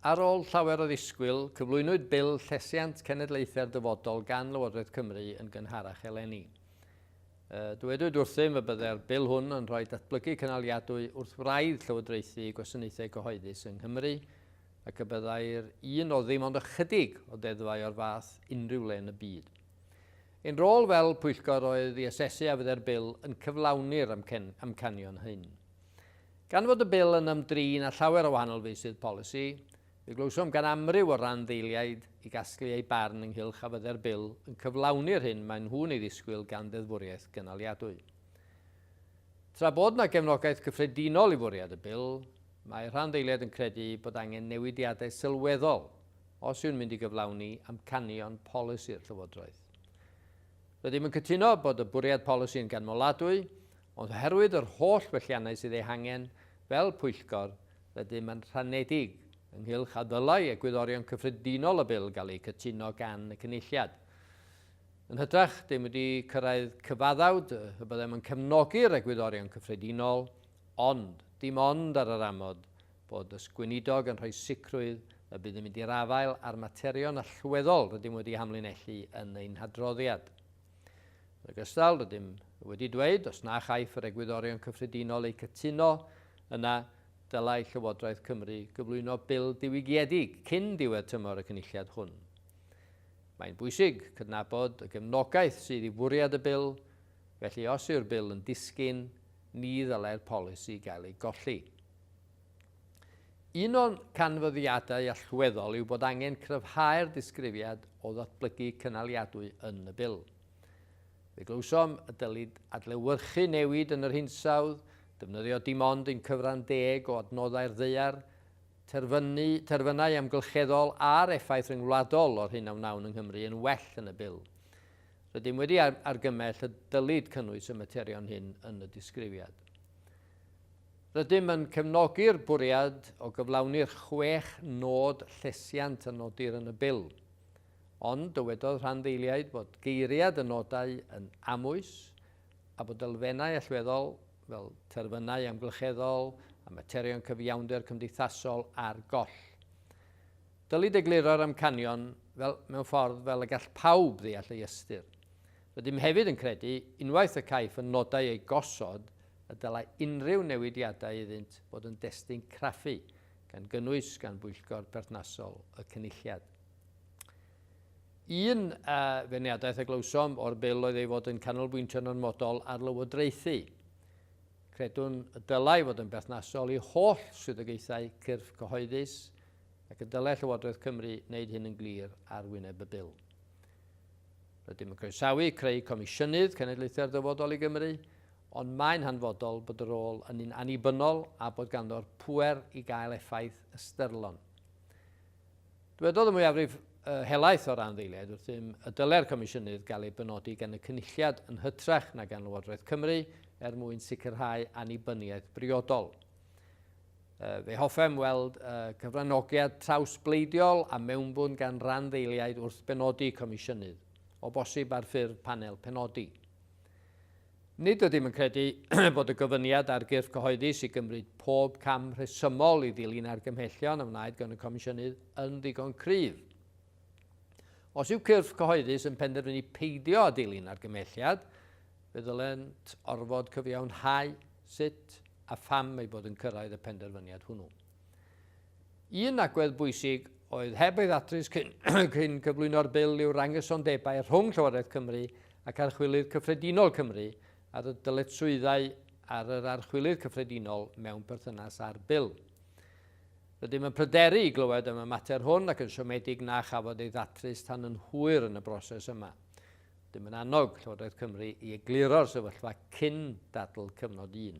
Ar ôl llawer o ddisgwyl, cyflwynwyd Bil Llesiant Cenedlaethau'r Dyfodol gan Lywodraeth Cymru yn gynharach eleni. Dywedwyd wrthym y byddai'r Bil hwn yn rhoi datblygu cynaliadwy wrth wraidd llywodraethu gwasanaethau cyhoeddus yng Nghymru ac y byddai'r un o ddim ond ychydig o ddeddfau o'r fath unrhyw le yn y byd. Ein rôl fel pwyllgor oedd i asesu a fyddai'r Bil yn cyflawni'r amcanion hyn. Gan fod y Bil yn ymdrin â llawer o wahanol feysydd polisi, fe glywsom gan amryw o randdeiliaid i gasglu eu barn ynghylch a fyddai'r Bil yn cyflawni'r hyn maen nhw'n ei ddisgwyl gan ddeddfwriaeth gynaliadwy. Tra bod 'na gefnogaeth gyffredinol i fwriad y Bil, mae rhanddeiliaid yn credu bod angen newidiadau sylweddol os yw'n mynd i gyflawni amcanion polisi'r Llywodraeth. Rydym yn cytuno bod y bwriad polisi yn ganmoladwy, Ond oherwydd yr holl welliannau sydd eu hangen, fel pwyllgor, rydym yn rhanedig ynghylch a ddylai egwyddorion cyffredinol y Bil gael eu cytuno gan y Cynulliad. Yn hytrach, dim wedi cyrraedd cyfaddawd y byddem yn cefnogi'r egwyddorion cyffredinol, ond dim ond ar yr amod bod y Gweinidog yn rhoi sicrwydd y bydd yn mynd i'r afael â'r materion allweddol rydym wedi hamlinellu yn ein hadroddiad. Yn ogystal, rydym wedi dweud, os na chaiff yr egwyddorion cyffredinol eu cytuno, yna dylai Llywodraeth Cymru gyflwyno Bil diwygiedig cyn diwedd tymor y Cynulliad hwn. Mae'n bwysig cydnabod y gefnogaeth sydd i fwriad y Bil, felly os yw'r Bil yn disgyn, ni ddylai'r polisi gael ei golli. Un o'n canfyddiadau allweddol yw bod angen cryfhau'r disgrifiad o ddatblygu cynaliadwy yn y Bil. Fe glywsom y dylid adlewyrchu newid yn yr hinsawdd, defnyddio dim ond un cyfran deg o adnoddau'r ddaear, terfynu, terfynau amgylcheddol a'r effaith ryngwladol o'r hyn a wnawn yng Nghymru yn well yn y Bil. Rydym wedi argymell y dylid cynnwys y materion hyn yn y disgrifiad. Rydym yn cefnogi'r bwriad o gyflawni'r chwech nod llesiant a nodir yn y Bil. Ond dywedodd rhanddeiliaid bod geiriad y nodau yn amwys a bod elfennau allweddol fel terfynau amgylcheddol a materion cyfiawnder cymdeithasol ar goll. Dylid egluro'r amcanion fel, mewn ffordd fel y gall pawb ddeall ei ystyr. Rydym hefyd yn credu, unwaith y caiff y nodau eu gosod, y dylai unrhyw newidiadau iddynt fod yn destun craffu, gan gynnwys gan bwyllgor perthnasol y Cynulliad. Un feirniadaeth a glywsom o'r Bil oedd ei fod yn canolbwyntio'n ormodol ar lywodraethu. Credwn y dylai fod yn berthnasol i holl swyddogaethau cyrff cyhoeddus ac y dylai Llywodraeth Cymru wneud hyn yn glir ar wyneb y Bil. Rydym yn croesawu creu Comisiynydd Cenedlaethau'r Dyfodol i Gymru, ond mae'n hanfodol bod y rôl yn un annibynnol a bod ganddo'r pŵer i gael effaith ystyrlon. Dywedodd y mwyafrif helaeth o randdeiliaid wrthym y dylai'r Comisiynydd gael ei benodi gan y Cynulliad yn hytrach na gan Lywodraeth Cymru er mwyn sicrhau annibyniaeth briodol. Fe hoffem weld cyfranogiad trawsbleidiol a mewnbwn gan randdeiliaid wrth benodi Comisiynydd, o bosib ar ffurf panel penodi. Nid ydym yn credu bod y gofyniad ar gyrff cyhoeddus i gymryd pob cam rhesymol i ddilyn argymhellion a wnaed gan y Comisiynydd yn ddigon cryf. Os yw cyrff cyhoeddus yn penderfynu peidio â dilyn argymhelliad, fe ddylent orfod cyfiawnhau sut a pham eu bod yn cyrraedd y penderfyniad hwnnw. Un agwedd bwysig oedd heb ei ddatrys cyn, cyn cyflwyno'r Bil yw'r anghysondebau rhwng Llywodraeth Cymru ac Archwilydd Cyffredinol Cymru ar y dyletswyddau ar yr Archwilydd Cyffredinol mewn perthynas â'r Bil. Rydym yn pryderu i glywed am y mater hwn ac yn siomedig na chafodd ei ddatrys tan yn hwyr yn y broses yma. Rydym yn annog Llywodraeth Cymru i egluro'r sefyllfa cyn dadl cyfnod un.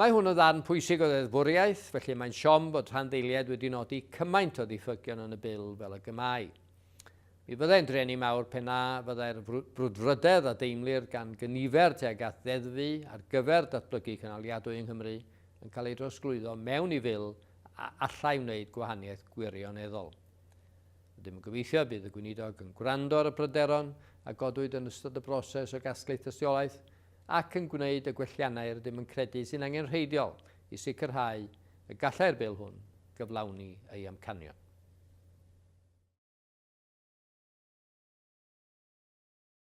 Mae hwn yn ddarn pwysig o ddeddfwriaeth, felly mae'n siom bod rhanddeiliaid wedi nodi cymaint o ddiffygion yn y Bil fel y gymau. Mi fyddai'n drueni mawr pe na fyddai'r brwdfrydedd a deimlir gan gynifer tuag at ddeddfu ar gyfer datblygu cynaliadwy yng Nghymru yn cael ei drosglwyddo mewn i Fil a allai wneud gwahaniaeth gwirioneddol. Rydym yn gobeithio y bydd y Gweinidog yn gwrando ar y pryderon a godwyd yn ystod y broses o gasglu tystiolaeth ac yn gwneud y gwelliannau rydym yn credu sy'n angenrheidiol i sicrhau y gallai'r Bil hwn gyflawni ei amcanion.